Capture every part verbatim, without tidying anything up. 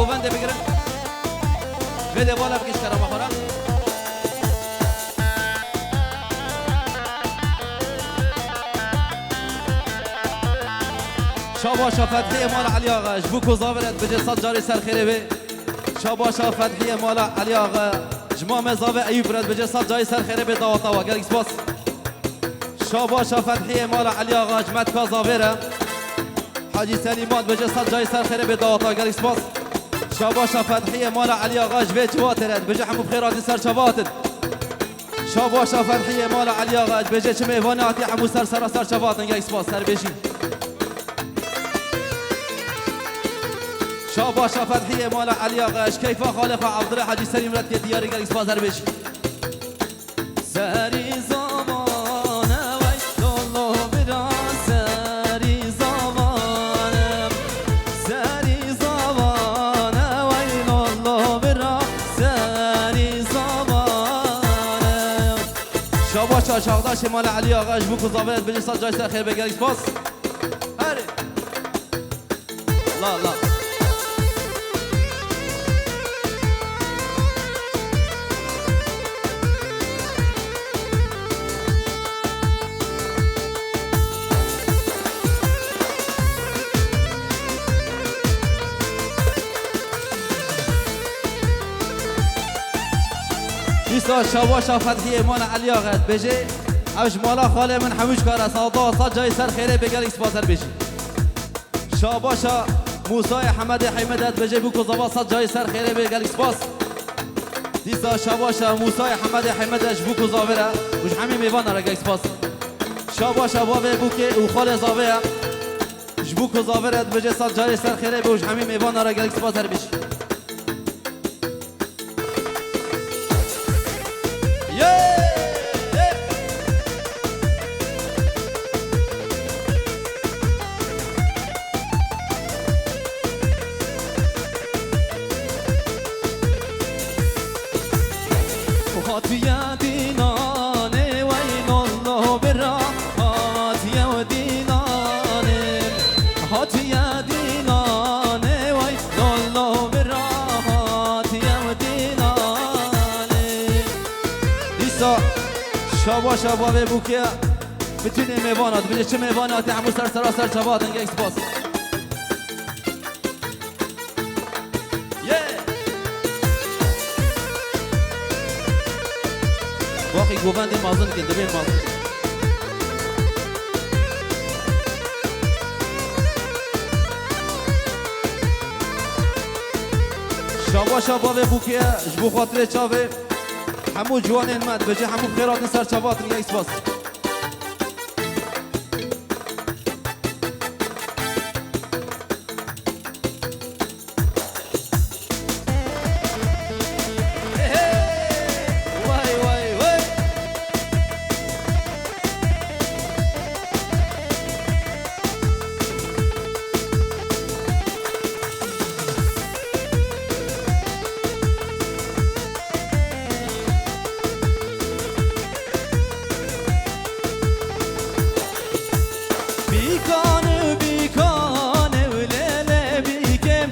Govendê bigirin. Vê dê bala bigiş kerema xwe re. Şabaşa Fethiyê mala Elî Axa, ji bo ku zavêr e dibêje sed carî ser xêrê bê. Şabaşa Fethiyê mala Elî Axa, ji mamê zavê Eyûb re dibêje sed carî ser xêrê bê daweta we. Gelek spas. Şabaşa Fethiyê mala Elî Axa, ji metka zavê re. Hacî Selîman dibêje sed carî ser xêrê bê daweta, gelek spas. Şabaşa Fethiyê mala Elî Axa ji vê çivatê re dibêje hemû bi xêr hatin ser çava hatin. Şabaşa Fethiyê mala Elî Axa dibêje çi mêvanê hatiye hemû ser sera ser çava hatin, gelek spas, serbêjî. Şabaşa Fethiyê mala Elî Axa ji keyfa xalê xwe Evdirê Hacî Selîm re dike diyarî, gelek spas, serbêjî. Serî zavane wey lolo bira, serî zavane, serî zavane wey lolo bira, serî zavane. Şabaşa çaxdaşê mala Elî Axa ji bo ku zavê re dibêje sed carî ser xêr bê, gelek spas. Herê. La, la. Dîsa Şabaşa Fethiyê mala Elî Axa dibêje, ev ji mala xalê min Hemûc Kara, sağda sed carî ser xêrê bê, gelek spas, serbêjî. Şabaşa Mûsayê Hemedê Heymed e, dibêje bû ku zava sed carî ser xêrê bê, gelek spas. Dîsa şabaşa Mûsayê Hemedê Heymed e, ji bû ku zavê re û ji hemî mêvana re gelek spas. Şabaşa bavê bûkê û xalê zavê ye. Ji bû ku zavê re dibêje sed carî ser xêrê bê û ji hemî mêvana re gelek spas, her bêjî. Hatiye dînanê wey lolo bira, hatiye dînanê, hatiye dînanê wey lolo bira, hatiye dînanê. Dîsa şabaşa bavê bûkê, bitinê mêvana, dibêje çi mêvanê hate hemû ser sera ser çava hatin, gelek spas. Ye! Wexî govendê mezin kin, dibên mezin. Şabaşa bavê bûkê, ji bo xatirê çavê hemû ciwanên me, dibêje hemû bi xêr hatin ser çava hatin, gelek spas. Bîkane û bîkane û lê lê bîkêm.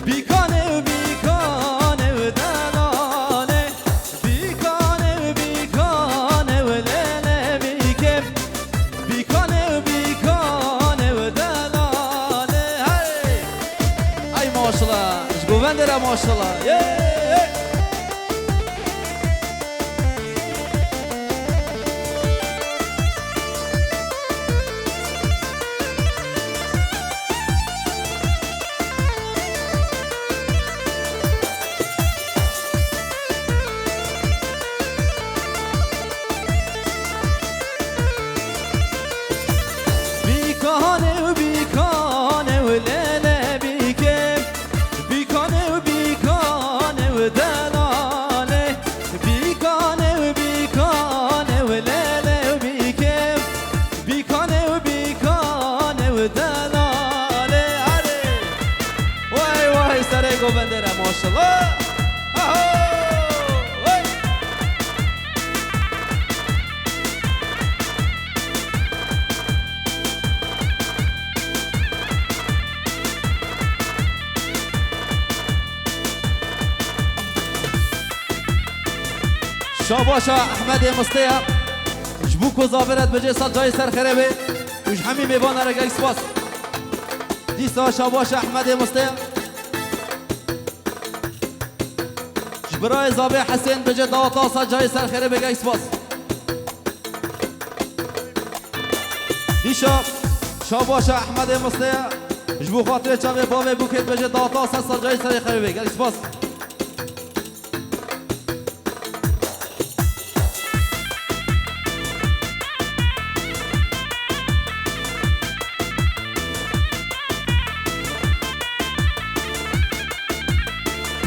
Bîkane û bîkane û delale. Bîkane û bîkane û lê lê bîkêm. Bîkane û bîkane û delale. Hey! Ay maşallah. Ji govendê re maşallah. Yê! Bîkane û bîkane û lê lê bîkêm. Bîkane û bîkane û delale. Bîkane û bîkane û lê lê bîkêm. Bîkane û bîkane û delale. Erê! Way way, serê govendê re maşallah. Aho! Way! Şabaşa Ehmedê Mistê ye. Ji bo ku zavêr e dibêje sed carî ser xêrê bê. Û ji hemî mêvanan re gelek spas. Dîsa şabaşa Ehmedê Mistê ye. Ji birayê zavê Hesên dibêje daweta sed carî ser xêrê bê, gelek spas. Dîsa şabaşa Ehmedê Mistê ye. Ji bo xatirê çavê bavê bûkê dibêje daweta sed sed carî serê xêrê bê, gelek spas.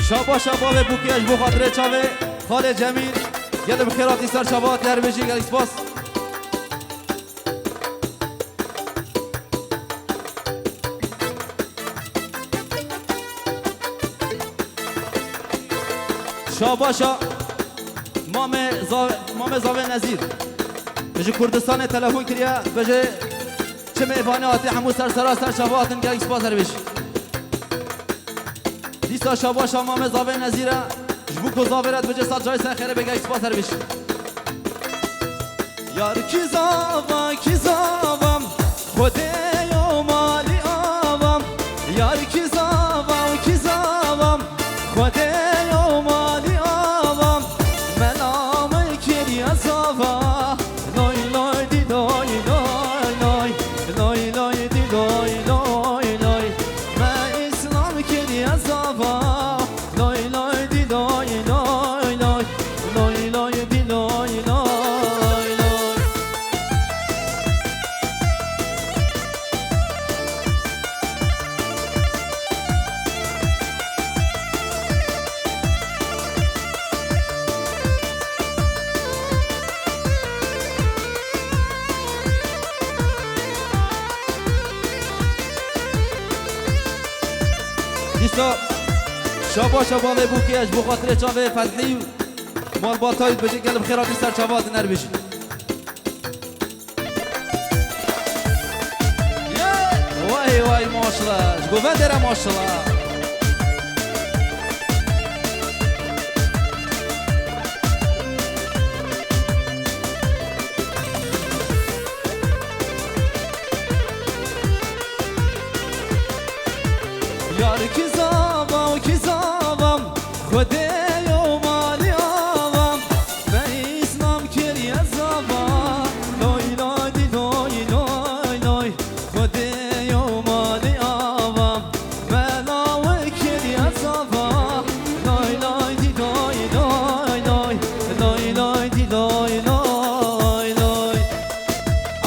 Şabaşa bavê bûkê ye ji bo xatirê çavê Xalê Cemîl. Gelê bi xêr hatî ser çava, te her bijî, gelek spas. Şabaşa Mamê Za-, Mamê Zavê Nezîr. Ji Kurdistanê telefon kiriye, bêje çi mêvanê hatî hemû ser sera ser çava hatin, gelek spas her bijî. Dîsa şabaşa Mamê Zavê Nezîr e, ji bo ku zavêr e dibêje sed carî ser xêrê bê, gelek spas her bijî. Yar kî zava, kî zava, Xwedê yo malî ava. Yar kî zava, kî zava, Xwedê yo malî ava. Mela me kiriye zava. Loy loy di loy loy loy. Loy loy di loy loy loy. Me îslam kiriye zava. Loy loy di loy loy loy. Loy loy di loy loy loy. Dîsa şabaşa bavê bûkê ye ji bo xatirê çavê Fethî û malbata wî dibêje gelê bi xêr hatî ser çava hatin, her bijî. Yê! Wey wey, maşallah. Ji govendê re maşallah. Yar kî zava û kî zava, Xwedê yo malî ava. Me îslam kiriye zava. Loy loy di loy loy loy. Xwedê yo malî ava. Me lawe kiriye zava. Loy loy di loy loy loy. Loy loy di loy loy loy.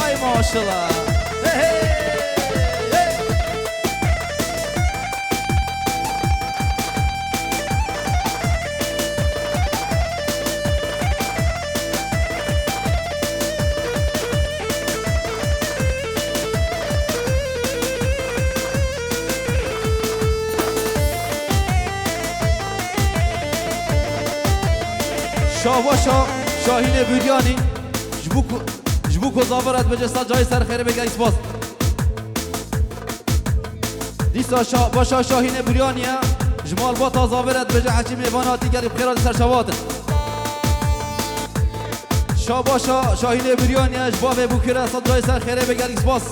Ay maşallah. Hey, hey, hey. Şahbaşa Şahînê Bûryanî ji bo ku, ji bo ku zavêr e dibêje sed carî ser xêrê bê, gelek spas. Dîsa şa-, başa Şahînê Bûryanî ye. Ji malbata zavêr e dibêje hemî mêvan hatî, gelî bi xêr hatî ser çava hatin. Şabaşa Şahînê Bûryanî ye, ji bavê bûkê re sed carî ser xêrê bê, gelî spas.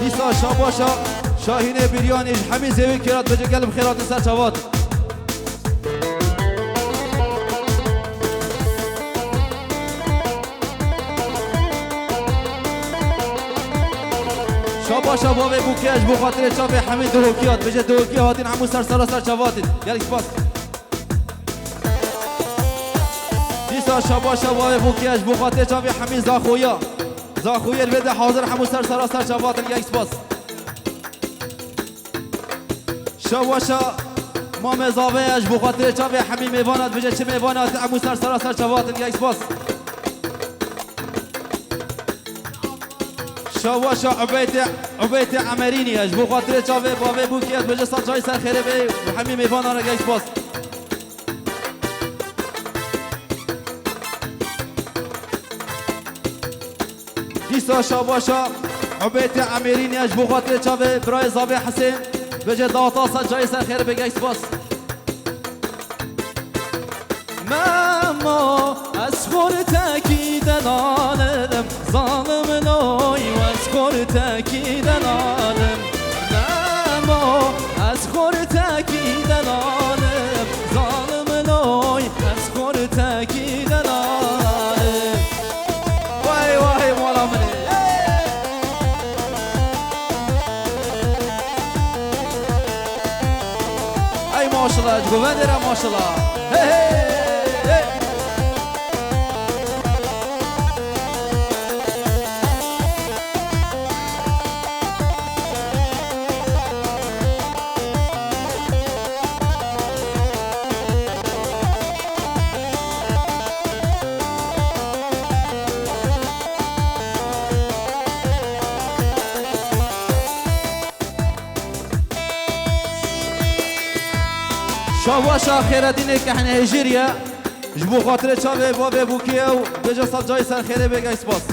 Dîsa şabaşa Şahînê Bûryanî ji hemî zêwê kê re dibêje gelî bi xêr hatin ser çava hatin. Şabaşa bavê bûkê ye, ji bo xatirê çavê hemî Duhokî ye, dibêje Duhokî hatin, hemû ser sera ser çava hatin. Gelek spas. Dîsa şabaşa bavê bûkê ye, ji bo xatirê çavê hemî Zaxoya. Zaxoyê li vê de hazir, hemû ser sera ser çava hatin, gelek spas. Şabaşa Mamê Zavê ye, ji bo xatirê çavê hemî mêvan e, dibêje çi mêvan e, hemû ser sera ser çava hatin, gelek spas. Şabaşa Ubeytê, Ubeytê Emerînî ye, ji bo xatirê çavê bavê bûkê ye, dibêje sed carî ser xêrê bê û hemî mêvanan re gelek spas. Dîsa şabaşa Ubeytê Emerînî ye, ji bo xatirê çavê birayê Zavê Hesên, dibêje daweta sed carî ser xêrê bê, gelek spas. Memo, ez xortekî delalim, zalim loy, ez xortekî delalim. Memo, ez xortekî delalim, zalim loy, ez xortekî delalim. Vay vay mala min ê. Ey maşallah, ji govendê re maşallah. Hey, hey, hey. Şabaşa Xêredînê Kehnehêjîrî ye. Ji bo xatirê çavê bavê Bûkê ew bêje sed carî ser xêrê bê, gey spas.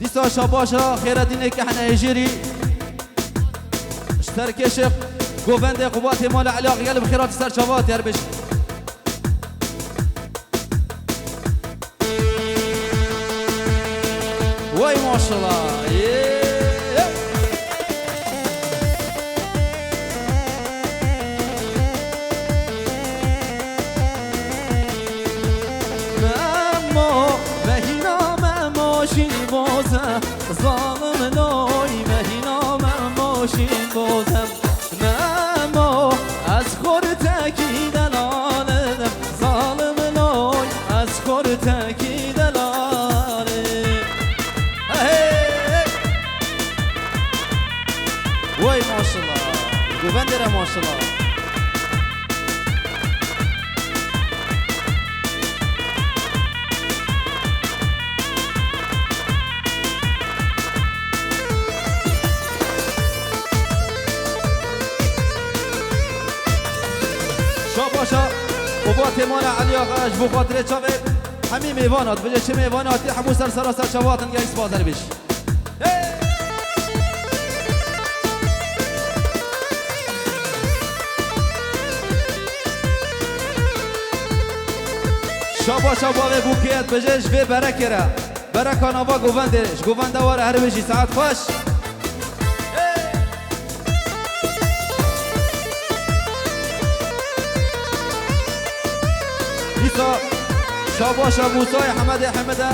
Dîsa şabaşa Xêredînê Kehnehêjîrî. Ji serkêşê govendê Qubatê Mala Elî Axa gel bi xêratî ser çava tê, her bijî. Wey maşallah. Yee. Memo, mehîna Memo jî boze, zalim loy, mehîna Memo jî boze. Memo, ez xortekî delalim, zalim loy, ez xortekî delalim. Hey, hey, hey. Wey maşallah. Govendê re maşallah. Şabaşa Qubatê Mala Elî Axa ji bo xatirê çavê hemî mêvana, dibêje çi mêvana hatî hemû ser sera ser çava hatin, gel spas her bêj. Hey! Şabaşa bavê Bûkê ye, dibêje ji vê berekê re. Bereka nava govendê, ji govenda we re her bijî, saet xweş. Hey! Dîsa şabaşa Mûsayê Hemedê Hemede.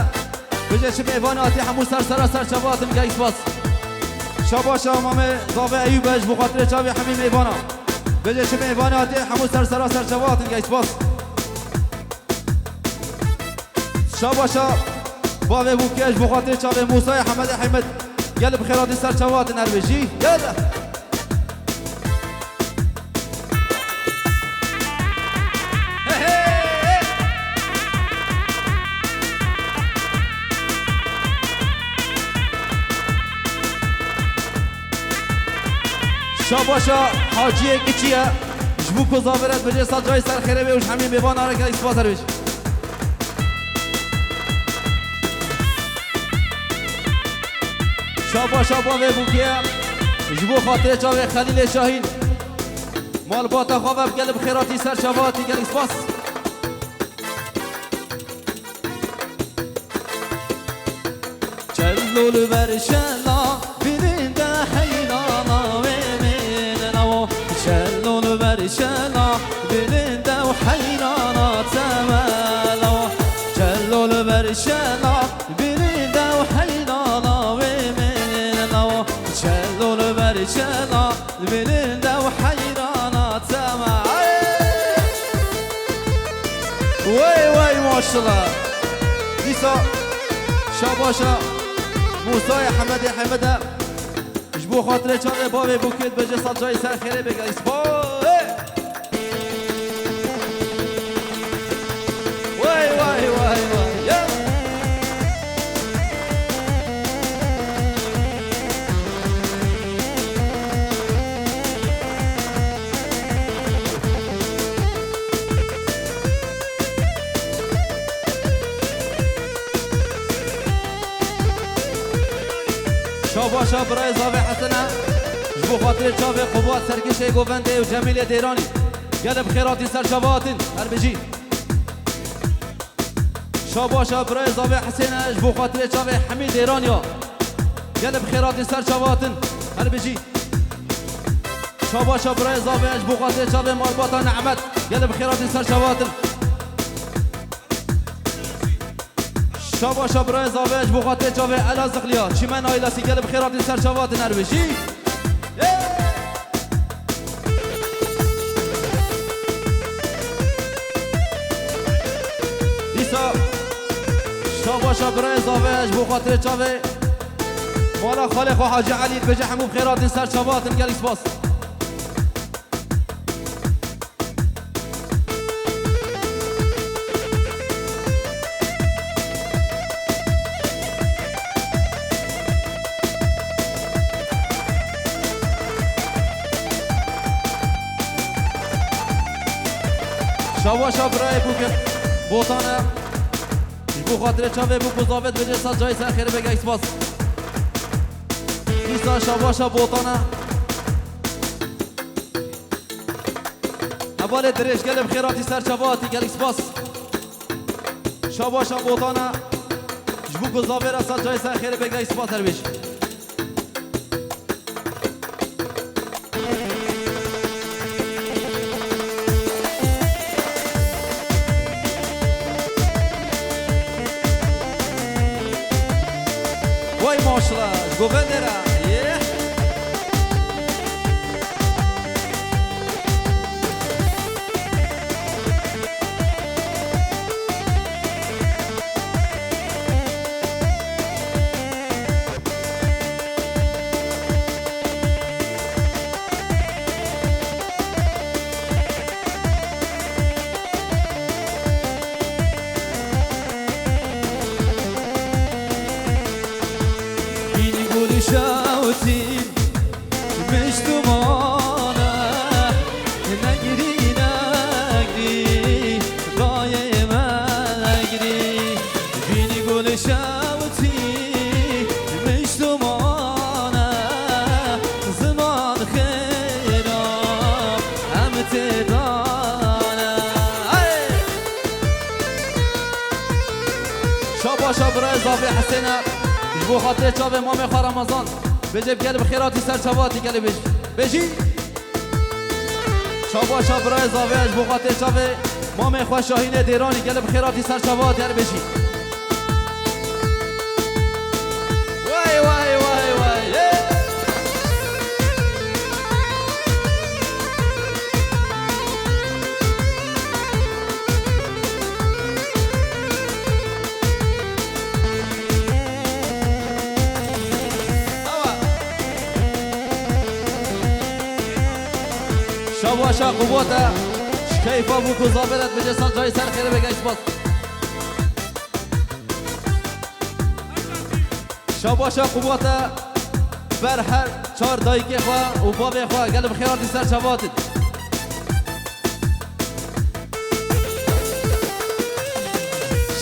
Bêje çi mêvan hatî hemû ser sera ser çava hatin, gey spas. Şabaşa Mamê Zavê Eyûb e ji bo xatirê çavê hemî mêvana. Bêje çi mêvan hatî hemû ser sera ser çava hatin, gey spas. Şabaşa bavê Bûkê ji bo xatirê çavê Mûsayê Hemedê Hemed. Gel bi xêratî ser çava hatin her bijî. Gel. Şabaşa Haciyê Kiçî ye. Ji bo ku zavêret bêje sed carî ser xêrê bê û ji hemî mêvana re gelek spas her bêj. Şabaşa bavê Bûkê ye. Ji bo xatirê çavê Xelîlê Şahîn. Malbata xwe ve bi gelek xêratî ser çava hatî, gelek spas. Çelo li ber şela, bilinde heyrana wê mêne nawo. Çelo li ber şela, bilinde û heyrana temela wo. Çelo li ber şela, bilinde û heyrana wê mêne nawo. Çelo li ber şela, Bilinde û heyrana tema. Wey wey maşallah. Dîsa şabaşa Mûsayê Hemedê Hemede. Ji bo xatirê çavê bavê Bûkê dibêje sed carî ser xêrê bê, gel spas. Wey, wey, wey, wey, ya. Şabaşa birayê Zavê Hesene, ji bo xatirê çavê Qubat Serkişê Govendê û Cemîlê Dêranî. Gelê bi xêr hatî ser çava hatin, her bijî. Şabaşa birayê zavê Hesêne ji bo xatirê çavê Hemî Dêraniya. Gelê bi xêr hatin ser çava hatin. Her bijî. Şabaşa birayê zavê ji bo xatirê çavê malbata Nehmet. Gelê bi xêr hatin ser çava hatin. Şabaşa birayê zavê ji bo xatirê çavê Ela Ziqliya. Çîmen Aylasî gelê bi xêr hatin ser çava hatin her bijî. Dîsa şabaşa birayê zavê ji bo xatirê çavê mala xalê xwe Hacî Elî dibêje hemû bi xêr hatin ser çava hatin gelek spas. Şabaşa birayê bûke Botane. Ji bo xatirê çavê bûk û zavê dibêje sed cayî ser xêrê be gelek spas. Dîsa şabaşa Botane. Hevalê dirêj gelê bi xêr hatî ser çava hatî gelek spas. Şabaşa Botana ji bo ku zavêra sed cayê ser xêrê be gelek spas her bêjî. Way maşallah, ji govendê re. Yeh. Bîn gul şewtîn. Miştumane, negrî, negrî, dayê megrî, bînî gul şewtî. Miştumane, ziman xêra, em têdane. Hey! Şabaşa birayê zavê Hesêne, ji bo xatirê çavê mamê xwe Ramazan. Bêje bi gelê bi xêr hatî ser çava hatî gelê bêjî. Bêjî. Şabaşa birayê zavê ji bo xatirê çavê mamê xwe Şahînê Dêranî gelê bi xêr hatî ser çava hatî her bêjî. Way, way, way, way, hey! Şabaşa. Şabaşa Qubata, ji keyfa bû ku zavê re dibêje sed cayî ser xêrê be gelek spas. Şabaşa Qubata, ber her çar dayikê xwe û bavê xwe gelê bi xêr hatî ser çava hatin.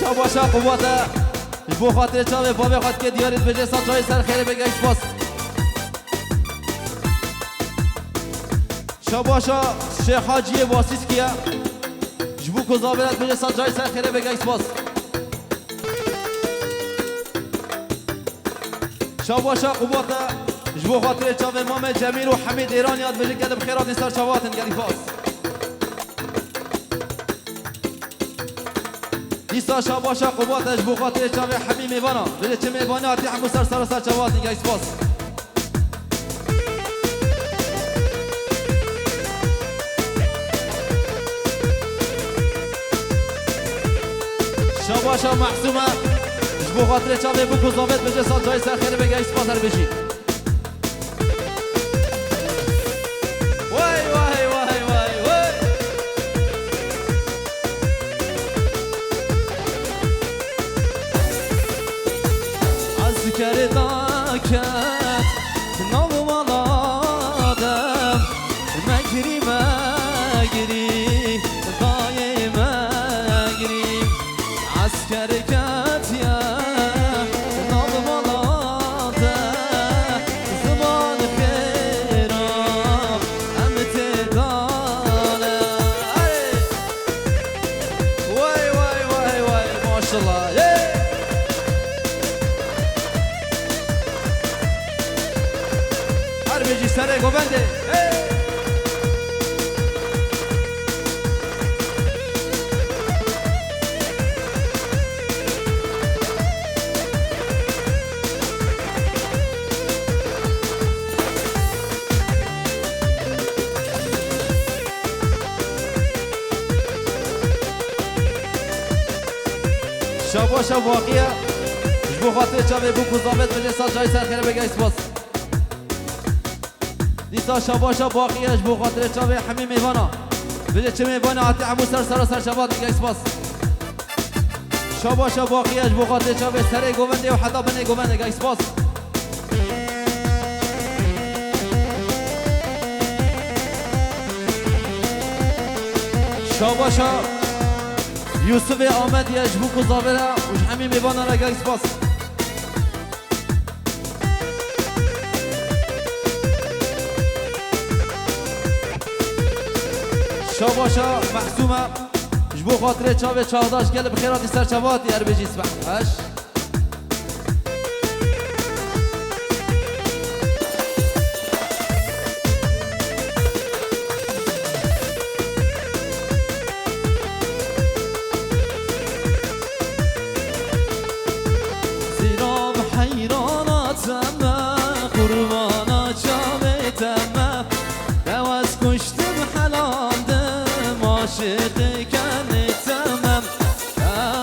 Şabaşa Qubata, ji bo xatirê çavê bavê xwe dike diyarî dibêje sed cayî ser xêrê be gelek spas. Şabaşa Şêx Haciyê Wasîskî ye. Ji bo ku zavê re dibêje sed cayî ser xêrê be gelek spas. Şabaşa Qubata, ji bo xatirê çavê mamê Cemîl û Hemî Dêranî ya dibêje gelê bi xêr hatî ser çava hatin gelek spas. Dîsa şabaşa Qubata ji bo xatirê çavê hemî mêvana. Bêje çi mêvanê hatî hemû ser sera ser çava hatin gelek spas. Şabaşa Mehsûme ji bo xatirê çavê bûk û zavê dibêje sed cayî ser xêrê be gelek spas her bêjî. Way, way, way, way, way. Eskerê daket nav mala de, megrî, megrî, dayê megrî. Esker ketiye nav mala de, ziman xêra em têdane. Hey! Way, way, way, way, maşallah. Govendê. Hey! Şabaşa Baqiye, ji bo xatirê çavê bûk û zavêt bêje, sal çavê ser xêr be, gay spas. Dîsa şabaşa Baqiye ji bo xatirê çavê hemî mêvana. Bêje çi mêvana hatiye hemû ser sera ser çava digay spas. Şabaşa Baqiye ji bo xatirê çavê serê govendê û heta binê govendê gay spas. Şabaşa Yusufê Amediye ji bo ku zavêra û ji hemî mêvana re gay spas. Şabaşa Mehsûme, ji bo xatirê çavê çağdaş gel bi xêr hatî ser çava hatî erbêjî sibeh. Eş. Zîrav heyrana te me, qurbana çavê te me. Dew ez kuştim helandim, aşiqê kenê te me.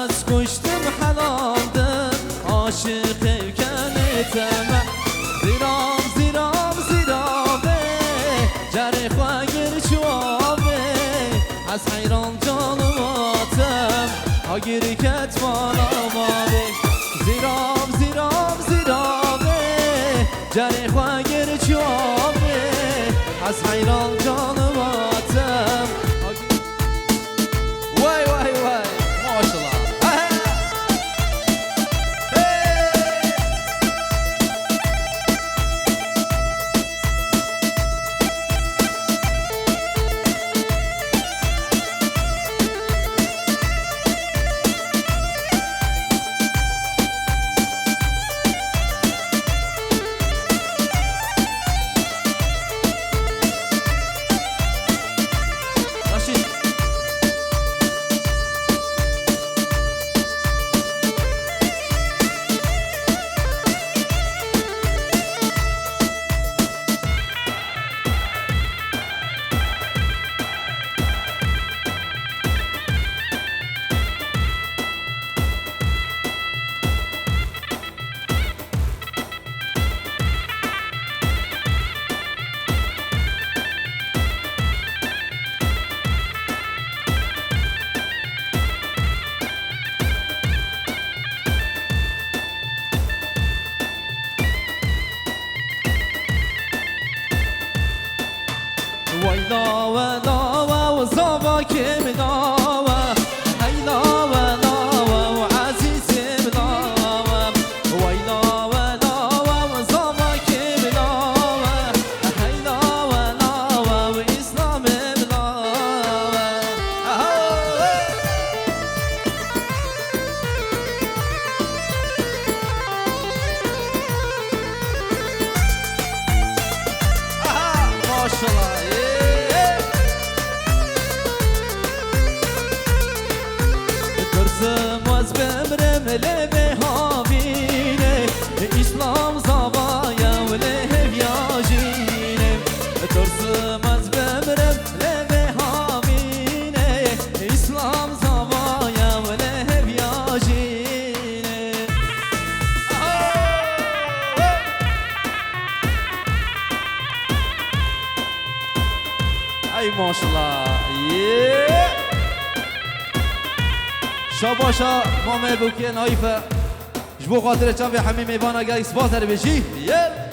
Ez kuştim helandim, aşiqê kenê te me. Zîrav, zîrav, zîravê, carê xwe gir çavê. Ez heyran canim atem, agir ket mala mavê. Zîrav, zîrav, zîravê, carê xwe gir çavê. Ez heyran canim atem, agir. Way, way, way. Maşallah. Ehe. Hey. Raşîd. Way lawe, lawe, û zava kêm lawe. Hey lawe, lawe, û ezîzim lawe. Way lawe, lawe, û zava kêm lawe. Hey lawe, lawe, û îslamim lawe. Aha, hey. Aha, maşallah. Yee. Dursim ez bimrim lê vê havînê, Îslam zava ye û lê hêviya jînê. Dursim ez bimrim lê vê havînê, Îslam zava ye û lê hêviya jînê. Ey maşallah. Yee. Şabaşa mamê Bûkê Nayîfe. Ji bo xatirê çavê hemî mêvana gel spas erbêjî. Yee.